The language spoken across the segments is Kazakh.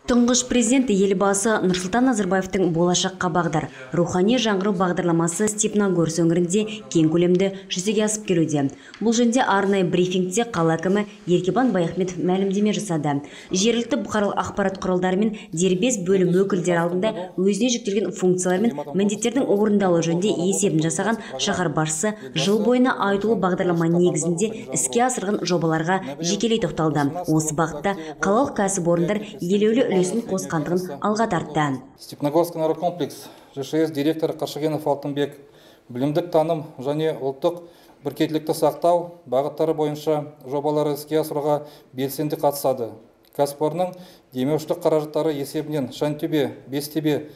Тұңғыш президент Елбасы Нұрсұлтан Назарбаевтың болашаққа бағдар рухани жаңғыру бағдарламасы Степногорск өңірінде кең көлемді жүзеге асып келуде. Бұл жөнінде арнайы брифингте қала әкімі Еркебұлан Баяхметов мәлімдеме жасады. Жергілікті бұқаралық ақпарат құралдары мен дербес бөлім өкілдері алдында өзіне жүктелген функциялар мен міндеттердің орындалуы жөнінде есебін жасаған шаһар басшысы жыл бойына айтулы бағдарлама негізінде іске асырылған жобаларға жекелей тоқталды. Осы бағытта қалалық кәсіпорындар елеулі үлесін қосқандығын алға тартты. Степногорск энергокомплекс ЖШС директоры Қашығенов Алтынбек білімдік таным және ұлттық біркелкілікті сақтау бағыттары бойынша жобалары іске асыруға белсенді қатысады. Кәсіпорынның демеушілік қаражаттары есебінен Шантөбе, Бестөбе,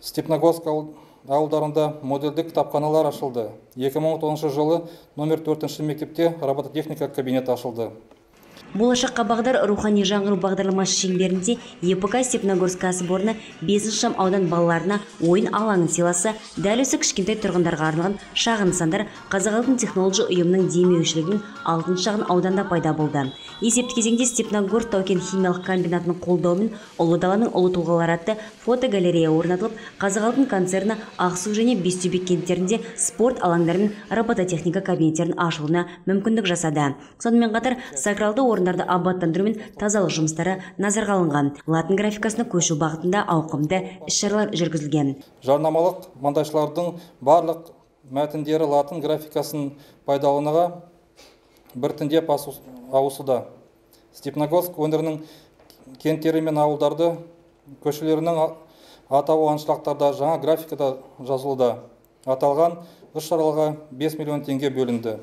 Степногорск ауылдарында модульдік кітапханалар ашылды. 2019 жылы номер 4 мектепте робототехника кабинеті ашылды. Болашаққа бағдар рухани жаңғыру бағдарламасы шеңберінде ЕПК Степногорск кәсіпорны 5 шам аудан балаларына ойын алаңын сыйласа, дәл осы кішкентай тұрғындарға арналған шағын нысандар Қазақалтын технология ұйымының демеушілігімен 6 шағын ауданда пайда болды. Есепті кезеңде Степногорск тау-кен химиялық комбинатының қолдауымен Ұлы даланың ұлы тұлғалары атты фотогалерея орнатылып, Қазақалтын концерні Ақсу және Бестөбе кенттерінде спорт алаңдары мен робототехника кабинеттерінің ашылуына мүмкіндік жасады. Сонымен қатар сакралды орындарды абаттандыру мен тазалық жұмыстары назарға алынған. Латын графикасына көшу бағытында ауқымды іс-шаралар жүргізілген. Жарнамалық маңдайшалардың барлық мәтіндері латын графикасын пайдалануға біртіндеп ауысуда. Степногорск өңірінің кенттері мен ауылдарды көшелерінің атауы аншлактарда жаңа графикада жазылуда. Аталған іс-шараларға 5 миллион теңге бөлінді.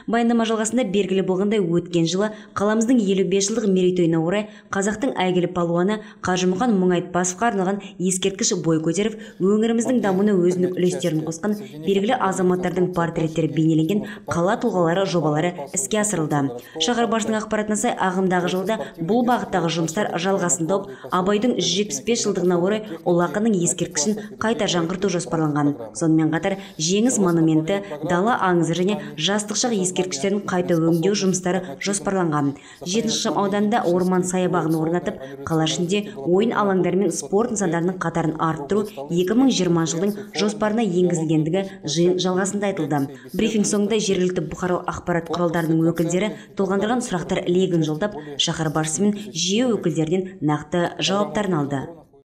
Баяндама жалғасында белгілі болғандай, өткен жылы қаламыздың 55 жылдық мерейтойына орай қазақтың әйгілі палуаны Қажымұқан Мұңайтпасовқа арналған ескерткіш бой көтеріп, өңіріміздің дамуына өзіндік үлестерін қосқан белгілі азаматтардың портреттері бейнеленген қала тұлғалары жобалары іске асырылды. Шаһар басшысының ақпаратына сай, ағымдағы жылда бұл бағыттағы жұмыстар жалғасын тауып, Абайдың 175 жылдығына орай ұлы ақынның ескерткішін қайта жаңғырту жоспарланған. Сонымен қатар Жеңіс монументі, Дала аңызы және Жастық шақ ескерткіштерін қайта өңдеу жұмыстары жоспарланған. 7 шам ауданында орман саябағын орнатып, қала ішінде ойын алаңдары мен спорт нысандарының қатарын арттыру 2020 жылдың жоспарына енгізілгендігі жиын жалғасында айтылды. Брифинг соңында жергілікті бұқаралық ақпарат құралдарының өкілдері толғандырған сұрақтар легін жолдап, шаһар басшысы мен жүйе өкілдерінен нақты жауаптарын алды.